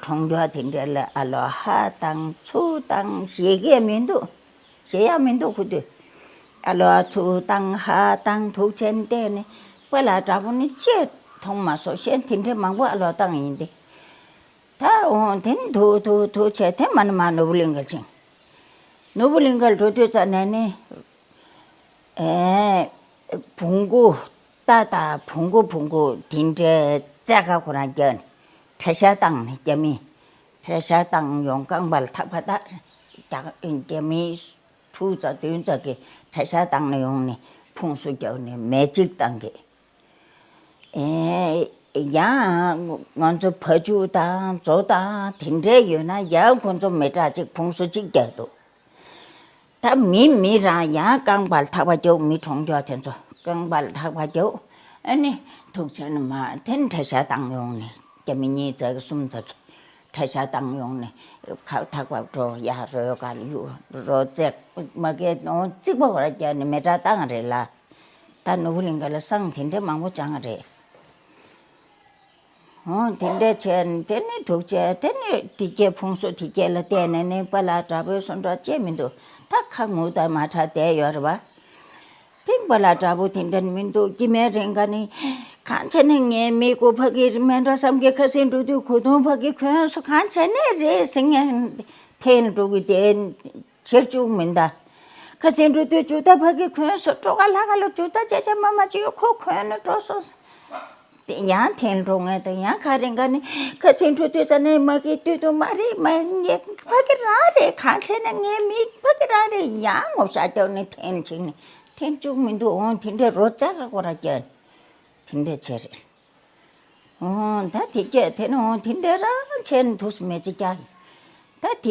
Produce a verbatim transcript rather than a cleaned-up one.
གྲོང་ཁྱེར་དེ་འདྲ་ལ་ཨ་ལོ་ཧ་བཏང་ཚུར་བཏང་ཞེས་ཀྱི་མི་འདུག་ཞེས་ཡག་མི་འདུག་ཁུ་དུས། ཨ་ལོ་ཚུར་བཏང་ཧ་བཏང་ཐུག་ཆེན་བལྟས་ནས་པ་ལ་དྲག་པོ་ནི་ཅེས་མཐོང་མ་སོང་ཞེས་དེ་འདྲ་མང་པོ་ཨ་ལོ་བཏང་ཡིན་ཏེ། ད་འོང་དེ་ནི་ཐུག་ཐུག་ཐུག་བྱས་དེ་མ་ནི་མ་ནོར་བུ་གླིང་གར་ཕྱིན། ནོར་བུ་གླིང་གར་འགྲོ་དུས་ཙ་ནས་ནི། ཨེ། བོང་གུ། རྟ་དང་བོང་གུ་བོང་གུ་དེ་འདྲའི་རྩེ་ཁ་ཁོ་རང་རྒྱག་ནས་གྲྭ་ཤག་བཏང་ནས་རྒྱ་མི། གྲྭ་ཤག་བཏང་ཡོང་རྐང་པ་ལ་ཐག་པ་བཏགས། རྒྱ་རྒྱ་མི་དྲུག་ཙམ་བདུན་ཙམ་གྱིས་གྲྭ་ཤག་བཏང་ནས་ཡོང་ནས་ཕུང་གསུམ་རྒྱག་ནས་མེ་གཅིག་བཏང་གི། ཨེ། ཡང་ང་ཚོ་བ་ཕྱུགས་དང་མཛོ་དང་དེ་འདྲའི་ཡོད་ན་ཡང་ཁོ་ཚོ་མི་དྲག་ཅིག་ཕུང་གསུམ་གཅིག་རྒྱག་འདུག་ད་མི་མི་རང་ཡང་རྐང་པར་ཐག་པ་རྒྱོབ། མི་གྲོང་ཁྱེར་དེ་ཚོ་རྐང་པར་ཐག་པ་རྒྱོབ། ཨ་ནི་ཐུག་ཆེན་མ་དེ་གྲྭ་ཤག་བཏང་ཡོང་ནས་རྒྱ་མི་གཉིས་ཙག་གི་གསུམ་ཙག་གི་གྲྭ་ཤག་བཏང་ཡོང་ནས་ཁ་ཐག་པ་འགྲོ་ཡ་རོལ་ག་ལ་གཡུག་རོ་རྩེག་མ་གས་ནོ་རྩིག་པ་བར་རྒྱག་ནས་མེ་དྲག་བཏང་རེད་ལ། ད་ནོར་བུ་གླིང་ག་ལ་བསང་དེ་འདྲ་མང་པོ་སྦྱངས་རེད། འོ་དེ་འདྲ་བྱས་ནས་དེ་ནས་དུག་བྱས་དེ་ནས་དེ་སྐྱེས་ཕུང་སོ་དེ་སྐྱེས་ལ་བལྟས་ནས་ནི་པཱ་ལགས་དྲག་པོའི་སོ་འདྲ་བྱས་མི་འདུག་ད་ཁ་ངུ་དང་མ་ཁྲག་བསྡད་ཡོད་རེད་བ། དེ་པཱ་ལགས་དྲག་པོ་དེ་འདྲ་མི་འདུག་སྐྱེ་མའི་རིང་ག་ནི་གང་བྱས་ནས་ངའི་མི་སྒོ་ཕ་གི་མེ་འདྲ་བསམ་གི་ཁ་སེང་འགྲོ་དུས་གོས་ཐུང་ཕ་གི་གོན་སོ་གང་བྱས་ནས་རེད་ཟེར་ངས་འཐེན་འགྲོ་གི་དེ། ཕྱིར་བཅུག་མིན་ད། ཁ་སེང་འགྲོ་དུས་ཇུ་ཏ་ཕ་གི་གོན་སོ་སྤྲོ་ག་ལྷ་ག་ལ་ཇུ་ཏ་ཅེ་ཅེ་མ་མ་ཅི་ཡོད་ཁོ་གོན་ནས་འགྲོ་སོང་། དེ་ཡང་འཐེན་འགྲོ་ངས་དང་ཡང་ཁ་རེ་འགའ་ནི་ཁ་སེང་འགྲོ་དུས་ཙ་ནས་མ་གི་དུས་དུ་མ་རེད་མ་ངས་ཕ་གི་རང་རེད་གང་བྱས་ན་ངའི་མི་ཕ་གི་རང་རེད་ཡང་ངོ་ཤ་རྒྱག་ནས་འཐེན་ཕྱིན་ནས་འཐེན་བཅུག་མི་འདུག་འོང་དེ་འདྲས་རོ་ཙག་ག་ཁོ་ར་རྒྱག་དེ་འདྲས་བྱས་རེད། འོང་ད་དེ་སྐད་དེ་ནི་འོང་དེ་འདྲས་རང་བྱས་ནས་ཐུགས་སུ་མེད་ཅི་རྒྱག་ད་དེ།